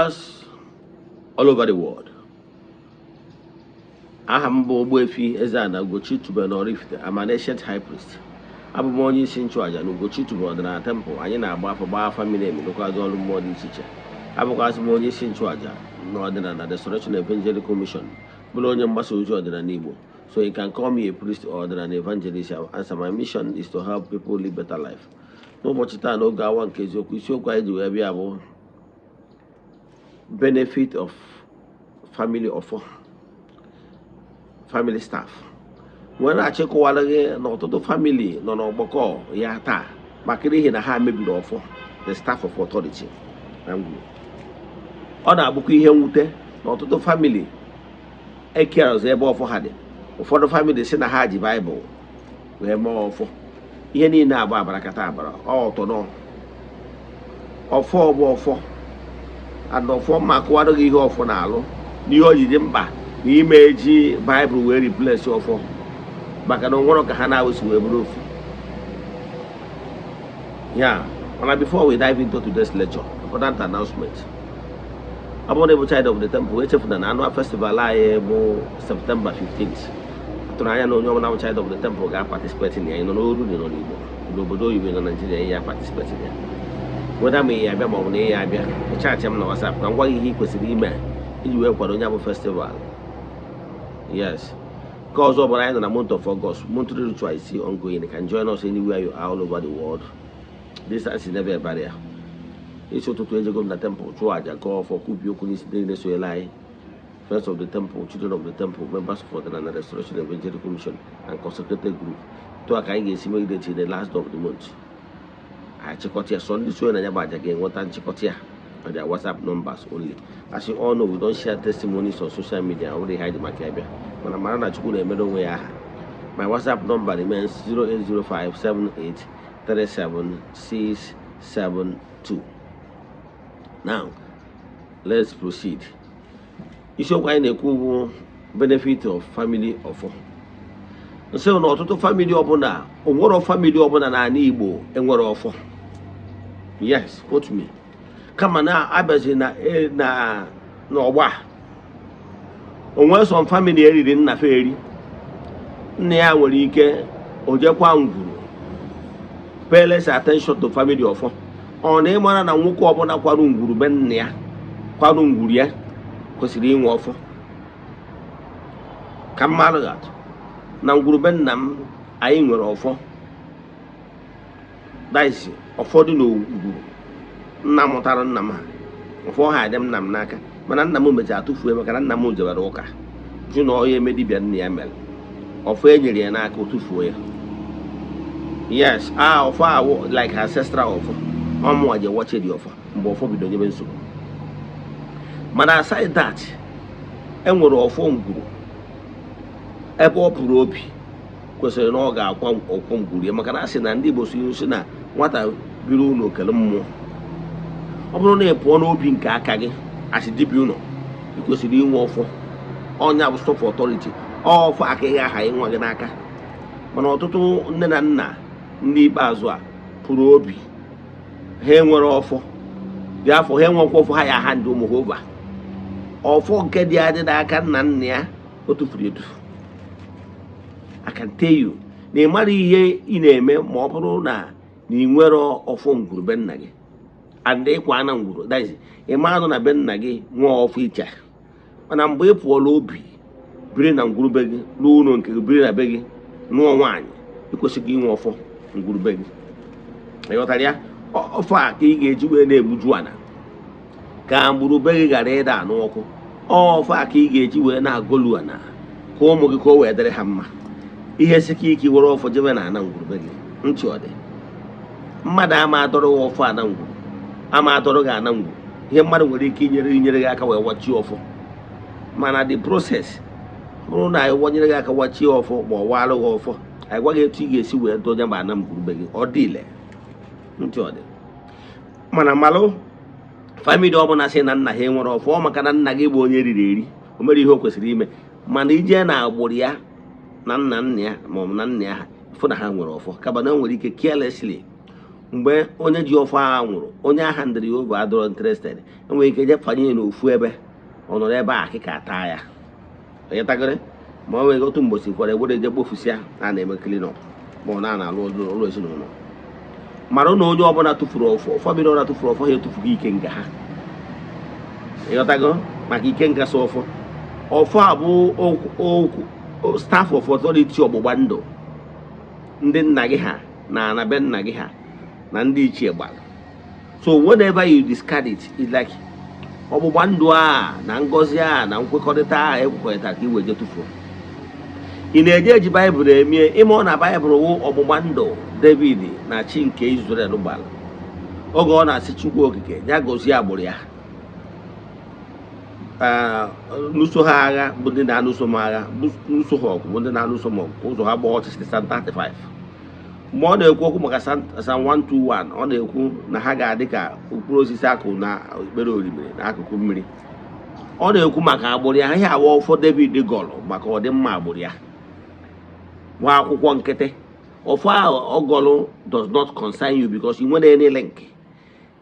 Viewers all over the world, aha m bụ Ogbuefi Eze-Ana Ugochi tubelu n'Oraifite. I'm an ancient high priest. Abụ m onye isi nchụaja na Ugochi tubelu ọdịnala temple. Anyị na-agba afa, gbaa afa miri emi, rụkwazị ọrụ mmụọ dị iche iche. Abụkwazị m onye isi nchụaja na ọdịnala Restoration Evangelical Mission, bụrụ onye mgbasa ozi ọdịnala Igbo. So you can call me a priest or ọdịnala evangelist. I will answer. My mission is to help people live better life. N'ụbọchị taa, n'oge awa nke eziokwu, isiokwu anyị ji wee bịa bụ benefit of family ọfọ, family staff. Nwere na-achịkọwara gị na ọtụtụ family nọ n'ọgbakọ ya taa maka n'ihi na ha mebiri ọfọ, the staff of authority na ngwuru. Ọ na-abụkwa ihe mwute na ọtụtụ family ekerọzọ ebe ọfọ ha dị. Ụfọdụ family si na ha ji Baịbụl wee mee ọfọ. Ihe niile abụ abarakata abara ọtọ nọ. Ọfọ bụ ọfọ and ọfọ, ma akụwara gị ihe ọfọ na-alụ n'ihe o ji dị mkpa na ime eji Baịbụl wee replace ọfọ, maka na onwere ka ha na-awụsi wee bụrụ ofu ya. Mana before we dive into today's lecture, important announcement. Ọ bụrụ na ịbụ child of the temple, echefuna na annual festival anyị bụ September 15th. Atụrụ anya na onye ọbụla bụ child of the temple ga-participate na ya. Ị nọ n'oru, dị nọ n'Igbo, n'obodo oyibo, nọ Naijiria, ya participate na ya, weda ma ị ya abịa ma ọ bụ na ị ya abịa, chat m na WhatsApp ka m gwa gị ihe ị kwesịrị ime iji wee kwado onye bụ festival. Yes, nke ọzọ bụrụ, anyị nọ na month of August. Monthly ritual is still ongoing. You can join us anywhere you are all over the world. Distance is never a barrier. Isi ụtụtụ ejego m na temple chụọ aja, gọọ ọfọ, kwubi okwu n'isi ndị na-esonyere anyị, Friends of the Temple, Children of the Temple, members of Ọdịnala Restoration Evangelical Mission and consecrated group. Tụọ a ka anyị ga-esi megide till the last of the month, achịkọta ya. So ndị sonye na ya bụ aja ga-enweta nchịkọta ya on their WhatsApp numbers only. As you all know, we don't share testimonies on social media. Ọ bụrụ ihe anyị ji maka ya bịa, mana mara na Chukwu na-emere onwe ya aha. My WhatsApp number remains 08057837672. Now let's proceed. Isiokwu anyị na-ekwu bụ benefit of family ọfọ. Nsị na ọtụtụ family ọbụla, onwero family ọbụla n'ala Igbo enwere ọfọ. Yes, quote me. Kama na abịazi na na n'ọgba a, onwe some family eriri nna fa eri. Nna ya nwere ike o jekwa ngwuru, pay less attention to family ọfọ. Ọ na ịmara na nwoke ọbụla kwarụ ngwuru be nna ya, kwarụ ngwuru ya, kwesịrị inwe ọfọ. Ka mmadụ ga-atụ na ngwuru be nna m, anyị nwere ọfọ daisi ọfọ dị n'ogwuru nna mụtara nna m ha. Ọfọ ha dị m nna m n'aka, mana nna m mechara tụfuo, maka na nna m jebere ụka jụ na onye eme dibịa nna ya mere. Ọfọ e nyere ya n'aka, o tụfuo ya. Yes, a ọfọ awụ like ancestral ọfọ. Ọmụnwa ji wache dị ọfọ mgbe ọfọ bido nyebe nsogbu. Mana aside that, e nwere ọfọ ngwuru. Ebe ọ pụrụ obi kwesịrị na ọ ga-akwa ọkwọ ngwuru ya, maka na a sị na ndị Igbo si nsi na nwata biri ụlọ okele mmụọ. Ọ bụrụ na ị pụọ n'obi nke aka gị asị dibịa ụlọ, ị kwesịrị inwe ọfọ. Ọnya bụ staff authority, ọfọ aka ị ga-aha nwa gị n'aka. Mana ọtụtụ nne na nna ndị ikpeazụ a pụrụ obi, ha enwere ọfọ dị afọ, ha enwekwa ọfọ ha ya aha ndị ụmụ ha over. Ọfọ nke dị adị n'aka nna nna ya, o tufuru etufu. I can tell you na ị mara ihe ị na-eme ma ọ bụrụ na ị nwere ọfọ ngwuru be nna gị and ịkwa na ngwuru, that is, ị ma nọ na be nna gị nwee ọfọ iche. Mana mgbe ị pụọla obi, biri na ngwuru be gị, rụọ ụlọ nke gị, biri na be gị, nụọ nwaanyị, ị kwesịghị inwe ọfọ ngwuru be gị. Ị ghọtara ya? Ọfọ a ka ị ga-eji wee na-egbuju ana ka mgburu be gị ghara ịda anụ ọkụ. Ọfọ a ka ị ga-eji wee na-agọlu ana ka ụmụ gị ka o wee dịrị ha mma. Ihe sika ike, were ọfọ jebe na ana ngwuru be gị. Ntị ọ dị mmadụ ama adọrọ gị ọfọ ana ngwuru, ama adọrọ gị ana ngwuru. Ihe mmadụ nwere ike inyere gị aka wee wachie ọfọ, mana the process, ọ bụrụ na anyị wanyere gị aka wachie ọfọ ma ọ warụ gị ọfọ, anyị gwa gị etu ị ga-esi wee donye ma ana ngwuru be gị, ọ dị ile. Ntị ọ dị. Mana malụ, family ọbụla sị na nna ha enwere ọfọ, ọ maka na nna gị bụ onye riri eri, o mere ihe o kwesịrị ime. Mana ijee na agbụrụ ya, na nna nna ya ma ọ bụ na nna ya ha, fụ na ha nwere ọfọ, kaba na o nwere ike carelessly. Mgbe onye ji ọfọ agha nwụrụ, onye agha ndịrị ya over adọrọ interested, enwere ike je fanye ya n'ofu ebe ọ nọrọ ebe a akịka taa ya. Ịtagịrị ma o nwere otu mgbosi kwara ewere je kpofusịa na na-eme clean up, ma ọ na-alụ ụlọ ezinụlọ. Mara na onye ọbụla tụfuru ọfọ, family ọbụla tụfuru ọfọ ha, etufugo ike nga ha. Ịghọtago? Maka ike nga so ọfọ. Ọfọ a bụ okwu staff of authority, ọgbụgba ndụ ndị nna gị ha na ana be nna gị ha na ndị ichie gbara. So whenever you discard it, it's like ọgbụgba ndụ a na ngọzi a na nkwekọrịta a ekwekọrịta ka i wee je tụfuo. Ị na-eje eji Baịbụl emie ime ọ na Baịbụl wụ ọgbụgba ndụ David na chi nke Israel gbara oge ọ na-asị Chukwu Okike ya gọzie agbụrụ ya, lụso ha agha bụ ndị na-alụso m agha, lụso ha ọgụ bụ ndị na-alụso m ọgụ, ka ụzọ ha gbaa ọchịchị. Psalm 35, mgbe ọ na-ekwu okwu maka Psalm 121, ọ na-ekwu na ha ga-adị ka mkpụrụ osisi akụ na okpere orimiri n'akụkụ mmiri. Ọ na-ekwu maka agbụrụ ya. Ihe awa ọfọ David gọrọ maka ọdịmma agbụrụ ya. Nwa akwụkwọ nkịtị, ọfọ ahụ ọ gọrọ does not concern you because you nwere any link.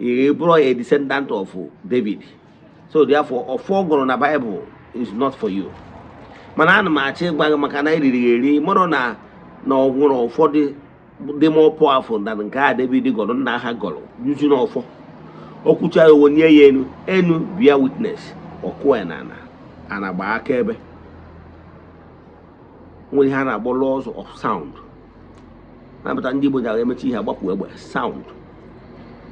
Ị bụrụ a descendant of David, so therefore ọfọ ọ gụrụ na Bible is not for you. Mana ana m achọ ịgwa gị, maka na eriri ya eri, mụrụ na ọ nwere ụfọdụ dị more powerful than nke a David gọrọ, nna ha gọrọ yuzi n'ọfọ. O kwucha ya, onye ya enu enu bịa witness ọkụ ya na ana ana gbaa akaebe. Nwere ihe a na-akpọ laws of sound na-apụta. Ndị Igbo ji emechi ihe agbapụ egbe sound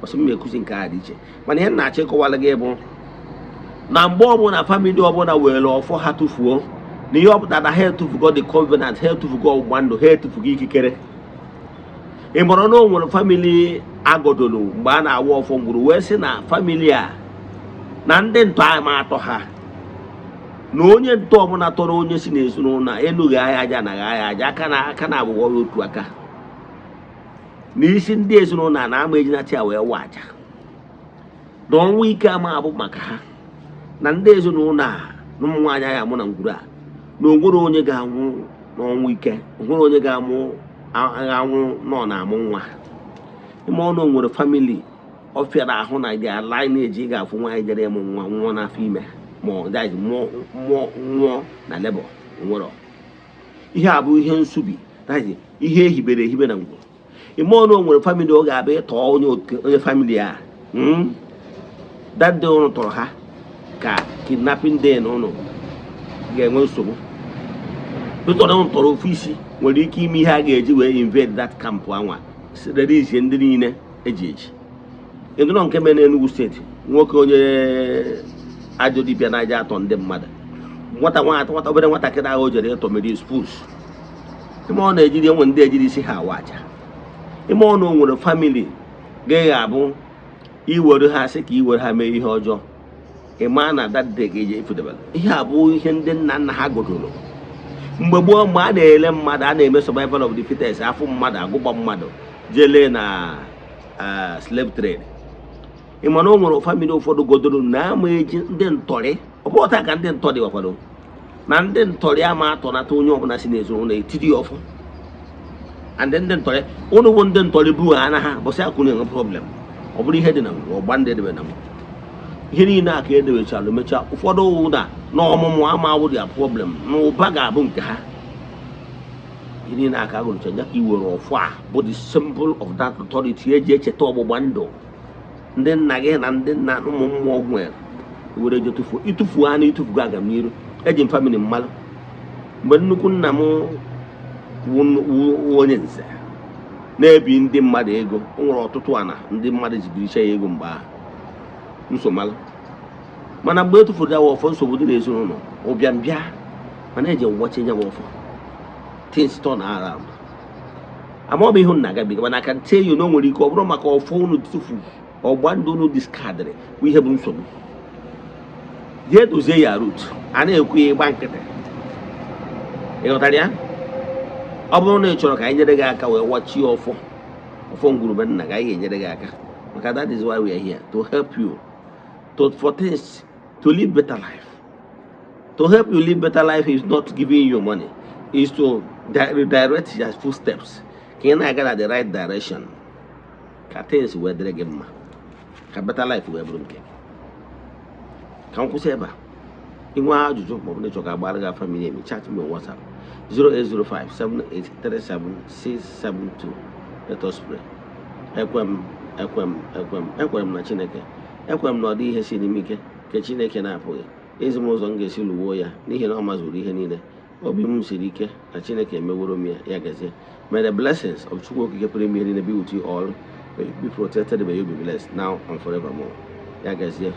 ọsị m ekuzi nke a dị iche. Mana ihe m na-achọ ịkọwara gị bụ na mgbe ọbụla family ọbụla were ọfọ ha tụfuo, na ihe ọ pụtara na ha etufugo the covenant, ha etufugo ọgbụgba ndụ, ha etufugo ikikere. Ị mara na o nwere family agodolu mgbe a na-awa ọfọ ngwuru wee sị na family a na ndị ntọ ama atọ ha, na onye ntọ ọbụla tọrọ onye si n'ezinụlọ a enughị agha aja na agha aja aka na aka na abụghọ ya otu aka n'isi ndị ezinụlọ a na-ama ejinachi ya wee wa aja, na ọnwụ ike ama abụ maka ha na ndị ezinụlọ a na ụmụ nwaanyị anyị amụ na ngwuru a, na onwere onye ga-anwụ n'ọnwụ ike, onwere onye ga-amụ anwụ nọ na-amụ nwa. Ime ọnụ nwere family ọ fịara ahụ na their lineage, ị ga-afụ nwaanyị jere ịmụ nwa nwụọ n'afọ ime, ma ọ that is mụọ mụọ nwụọ na labour. Nwere ihe a bụ ihe nsubi, that is ihe ehibere ehibe na ngwuru. Ime ọnụ nwere family ọ ga-abịa ịtọ onye onye family a, That day ụnụ tọrọ ha ka kidnapping day, na ụnụ ga-enwe nsogbu. Tụtọrọ ụnụ tọrọ ofu isi nwere ike ime ihe a ga-eji wee invade that camp anwa, release ndị niile eji eji. Ịnụrọ nke mere n'Enugu Steeti, nwoke onye ajọ dibịa na-aja atọ ndị mmadụ, nwata nwata nwata obere nwatakịrị ahụ o jere ịtọ mere expose. Ime ọ na-ejiri enwe ndị ejiri isi ha awa aja. Ime ọnụ nwere family gaghị abụ iwere ha sị ka iwere ha mee ihe ọjọọ, ị maa na that day ga-eje ifudebere. Ihe a bụ ihe ndị nna nna ha godoro mgbe gboo, mgbe a na-ele mmadụ, a na-eme survival of the fittest, afọ mmadụ agụgba mmadụ jee lee na slave trade. Ị ma na o nwere family ụfọdụ godoro na ama eji ndị ntọrị? Ọ bụrụ taa ka ndị ntọrị wakwado na ndị ntọrị ama atọnata onye ọbụla si n'ezinụlọ etiri ya ọfọ. And ndị ntọrị ụnụ bụ ndị ntọrị bụ ha anaghị bụsị akwụ na-enwe problem. Ọ bụrụ ihe dị na ngwụ ọgba ndị edebe na ngwụ, ihe niile a ka edebechara mechaa. Ụfọdụ ụda na ọmụmụ ama awụ dia problem, na ụba ga-abụ nke ha. Ihe niile a ka a gụrụcha ya ka i were ọfọ a bụ the symbol of that authority eji echeta ọgbụgba ndụ ndị nna gị na ndị nna ụmụ mmụọ nwere, were je tụfuo. Ịtụfuo ha na ịtụfugo aga m n'iru. Eji m family mmalụ mgbe nnukwu nna m wụ onye nze na-ebi ndị mmadụ ego, o nwere ọtụtụ ana ndị mmadụ jibiricha ya ego mgbe ahụ nsomalụ. Mana mgbe e tụfuru ya ọfọ, nsogbu dị n'ezinụlọ, ụbịam bịa. Mana eji ngwachi ya bụ ọfọ, things turn around. Ama ọ bụ ihe unu na-agabiga, mana aka tell you na o nwere ike ọ bụrụ maka ọfọ unu tụfu, ọgba ndụ unu discardịrị bụ ihe bụ nsogbu. Jee dozie ya root a na-ekwu ya, ịgba nkịtị. Ị ghọtara ya? Ọ bụrụ na ị chọrọ ka anyị nyere gị aka wee wachie ọfọ, ọfọ ngwurube nna gị, anyị ga-enyere gị aka, maka that is why we are here, to help you to for things to live better life. To help you live better life is not giving you money, is to redirect your footsteps ka ị na-aga na the right direction. Ka things wee dịrị gị mma, ka better life wee bụrụ nke gị. Ka m kwụsị ebe a. Inwe ajụjụ maọbụ na ịchọ ka agbara gị afa miri emi, chat me on WhatsApp 08057837672. Let us pray. Ekwe m, ekwe m, ekwe m, ekwere m na Chineke. Ekwere m na ọ dị ihe siri m ike nke Chineke na-apụghị ezi m ụzọ m ga-esi lụwuo ya, n'ihi na ọ mazuru ihe niile. Obi m siri ike na Chineke emeworo m ya. Ya gazie. May the blessings of Chukwu Okike pụrụ ime ihe niile be with you all. May you be protected, may you be blessed now and forevermore. Ya gazie.